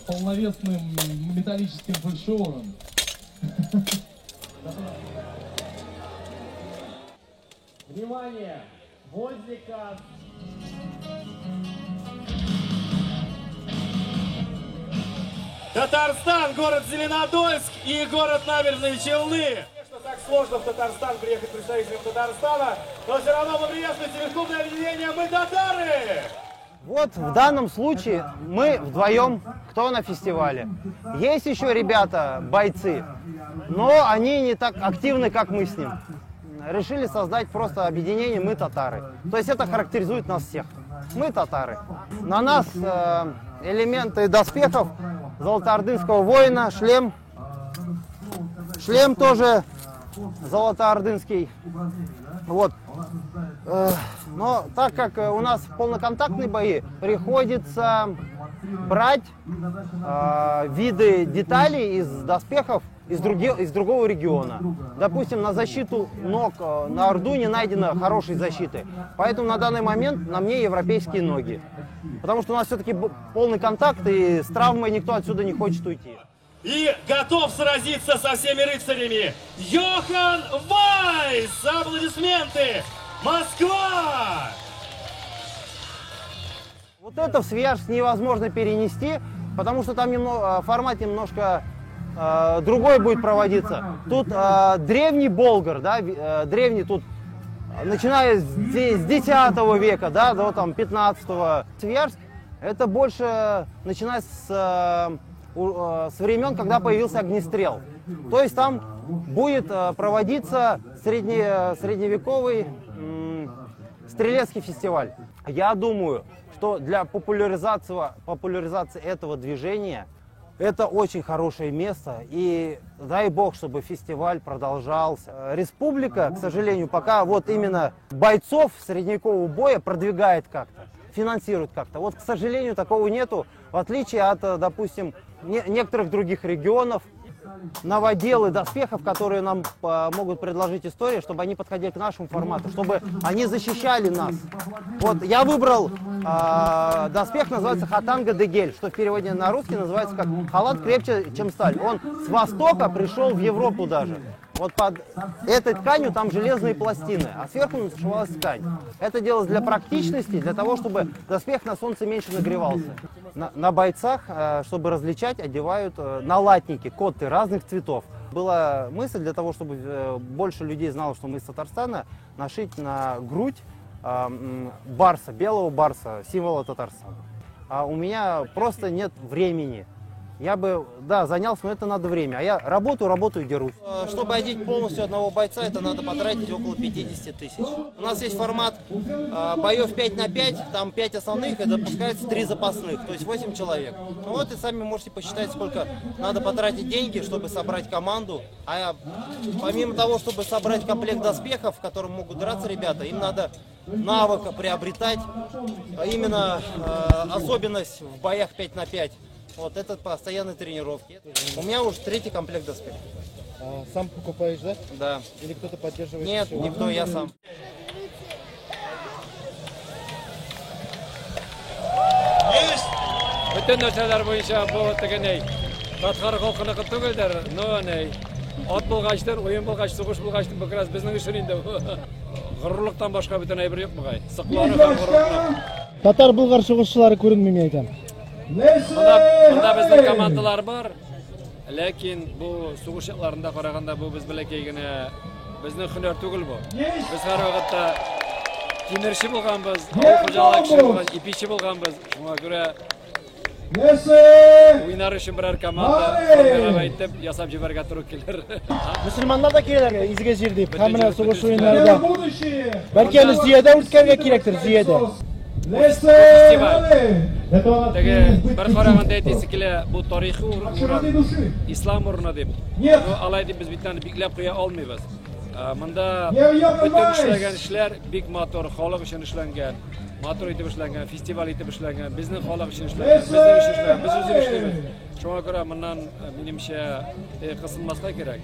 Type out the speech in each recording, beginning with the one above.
полновесным металлическим фальшионом. Внимание! Возле касс. Татарстан, город Зеленодольск и город Набережные Челны. Конечно, так сложно в Татарстан приехать представителям Татарстана, но все равно мы приветствуем клубное объединение «Мы татары». Вот в данном случае мы вдвоем, кто на фестивале. Есть еще ребята, бойцы, но они не так активны, как мы с ним. Решили создать просто объединение «Мы татары». То есть это характеризует нас всех. Мы татары. На нас элементы доспехов золотоордынского воина, шлем. Шлем тоже золотоордынский. Вот. Но так как у нас полноконтактные бои, приходится брать виды деталей из доспехов из другого региона. Допустим, на защиту ног на Орду не найдено хорошей защиты. Поэтому на данный момент на мне европейские ноги. Потому что у нас все-таки полный контакт, и с травмой никто отсюда не хочет уйти. И готов сразиться со всеми рыцарями Йохан Вайс! Аплодисменты! Москва! Вот это в Свияжск невозможно перенести, потому что там формат немножко другой будет проводиться. Тут древний Болгар, да, древний тут, начиная с 10 века, да, до там 15-го. Свияжск это больше начиная с времен, когда появился огнестрел. То есть там будет проводиться средневековый стрелецкий фестиваль. Я думаю, что для популяризации этого движения это очень хорошее место, и дай бог, чтобы фестиваль продолжался. Республика, к сожалению, пока вот именно бойцов средневекового боя продвигает как-то, финансирует как-то. Вот, к сожалению, такого нету, в отличие от, допустим, некоторых других регионов. Новоделы доспехов, которые нам могут предложить история, чтобы они подходили к нашему формату, чтобы они защищали нас. Вот я выбрал доспех, называется хатанга дегель, что в переводе на русский называется как халат крепче, чем сталь. Он с востока пришел в Европу даже. Вот под этой тканью там железные пластины, а сверху зашивалась ткань. Это делалось для практичности, для того, чтобы доспех на солнце меньше нагревался. На бойцах, чтобы различать, одевают налатники, коты разных цветов. Была мысль для того, чтобы больше людей знало, что мы из Татарстана, нашить на грудь барса, белого барса, символа Татарстана. А у меня просто нет времени. Я бы, да, занялся, но это надо время. А я работаю, работаю, дерусь. Чтобы одеть полностью одного бойца, это надо потратить около 50 тысяч. У нас есть формат боев 5 на 5, там 5 основных, и допускается 3 запасных, то есть 8 человек. Ну вот и сами можете посчитать, сколько надо потратить деньги, чтобы собрать команду. А помимо того, чтобы собрать комплект доспехов, в котором могут драться ребята, им надо навыка приобретать, именно особенность в боях 5 на 5. Вот это постоянные тренировки. У меня уже третий комплект доспехов. А, сам покупаешь, да? Да. Или кто-то поддерживает? Нет, еще? Никто, я сам. Есть! Бөтен нәрсәләр буенча бу тегенәй. Татар халкыныкы түгелдер, но нәй. Ат булгачтыр, уен булгач, сугыш булгач, бу как раз безнең өчен инде. Горурлыктан башка бөтен әйбер юк бугай. Сыклану һәм горурлык. Татар булгар сугышчылары күренми микән? Монда безнең командалар бар, ләкин бу сугыш якларында караганда бу без бәләкәй генә, безнең һөнәр түгел бу. Без һәр вакытта тимерче булганбыз, авыл хуҗалыгы кеше булган, ипиче булганбыз. Шуңа күрә уйнар өчен берәр команда формировать итеп ясап җибәрергә туры килер. Мөселманнар да киләләр изге җир дип, һәм менә сугыш уеннарында. Бәлки әле Зөядә үткәрергә кирәктер, Зөядә. Фестиваль. Теге бер караганда әйтәсе килә, бу тарихи урын, ислам урыны дип. Но алай дип без бит аны бикләп куя алмыйбыз. Монда бөтен эшләгән эшләр бик матур, халык өчен эшләнгән, матур итеп эшләнгән, фестиваль итеп эшләнгән, безнең халык өчен эшләнгән, безнең өчен эшләнгән, без үзебез эшлибез. Шуңа күрә моннан минемчә кысылмаска кирәк.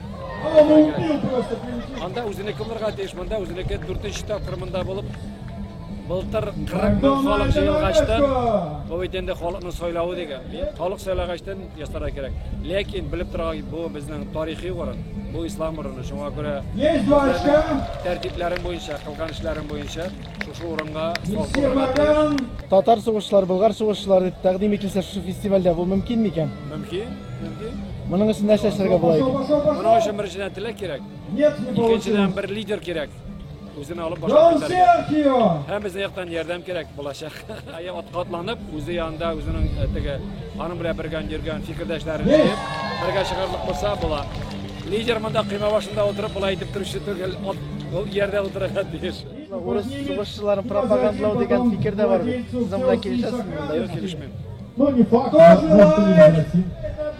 Анда үзенеке булырга тиеш, монда үзенеке 4нче тапкыр монда булып Былтыр 40 мең халык җыелгачтан, бу бит инде халыкның сайлавы дигән. Халык сайлагачтан ясарга кирәк. Ләкин белеп торырга, бу безнең тарихи урын, бу ислам урыны. Шуңа күрә тәртипләрем буенча, кылган эшләрем буенча шушы урынга салып куярга. Татар сугышлары, болгар сугышлары дип тәкъдим ителсә шушы фестивальдә, бу мөмкин микән? Мөмкин, мөмкин. Моның өчен нәрсә эшләргә була икән? Моның өчен беренчедән теләк кирәк. Икенчедән бер лидер кирәк. Үзен алып башлап китәргә. Һәм безнең яктан ярдәм кирәк булачак. Ая атка атланып, үзе янында үзенең теге аның белән бергә йөргән фикердәшләрен җыеп, бергә чыгарлык булса була. Лидер монда койма башында утырып болай итеп торучы түгел, ат ул иярдә утырырга тиеш. Урыс сугышчыларын пропагандалау дигән фикер дә бар бит. Сез аның белән килешәсезме монда? Юк, килешмим. Ну, не факт, может, и не Россия.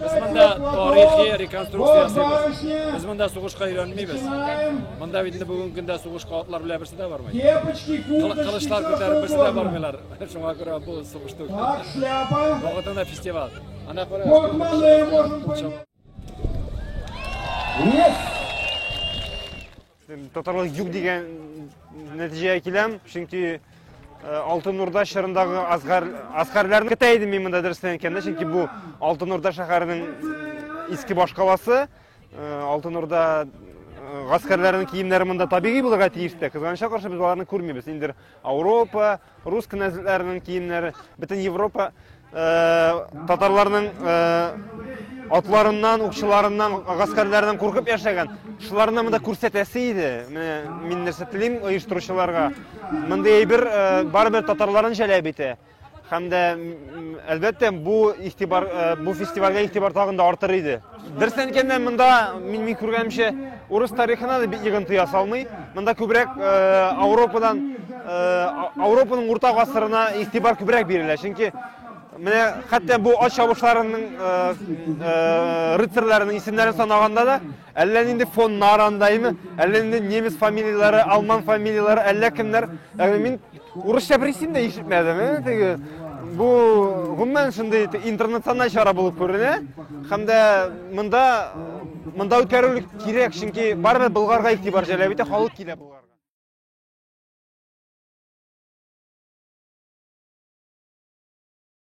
Без монда тарихи реконструкция ясыйбыз. Без монда сугышка өйрәнмибез. Монда бит инде бүгенге көндә сугышка атлар белән берсе дә бармый. Кылычлар күтәреп берсе дә бармыйлар. Шуңа күрә бу сугыш түгел. Вакытында фестиваль. Ана күрә. Татарлык юк дигән нәтиҗәгә киләм, чөнки Алтын Урда чорындагы аскарларны көтә идем мин монда дөрестен әйткәндә, чөнки бу Алтын Урда шәһәренең иске башкаласы. Алтын Урда гаскәрләренең киемнәре монда табигый булырга тиеш тә. Кызганычка каршы без аларны күрмибез. Инде Ауропа, рус князьләренең киемнәре, бөтен Европа татарларның атларыннан, укчыларыннан, гаскәрләреннән куркып яшәгән. Шуларны монда күрсәтәсе иде. Менә мин нәрсә телим оештыручыларга. Мондый әйбер барыбер татарларын җәләп итә. Һәм дә, әлбәттә, бу игътибар, бу фестивальгә игътибар тагын да артыр иде. Дөресен әйткәндә, монда мин мин күргәнемчә, урыс тарихына да бик йогынты ясалмый. Монда күбрәк Ауропадан, Ауропаның урта гасырына игътибар күбрәк бирелә. Чөнки менә хәтта бу ат чабышларының рыцарьларының исемнәрен санаганда да, әллә нинди фоннар анда, әйме, әллә нинди немец фамилияләре, алман фамилияләре, әллә кемнәр. Ягъни мин урысча бер исем дә ишетмәдем. Теге бу гомумән шундый интернациональ чара булып күренә. Һәм дә монда үткәрү кирәк, чөнки барыбер Болгарга игътибар җәлеп итә, халык килә Болгарга.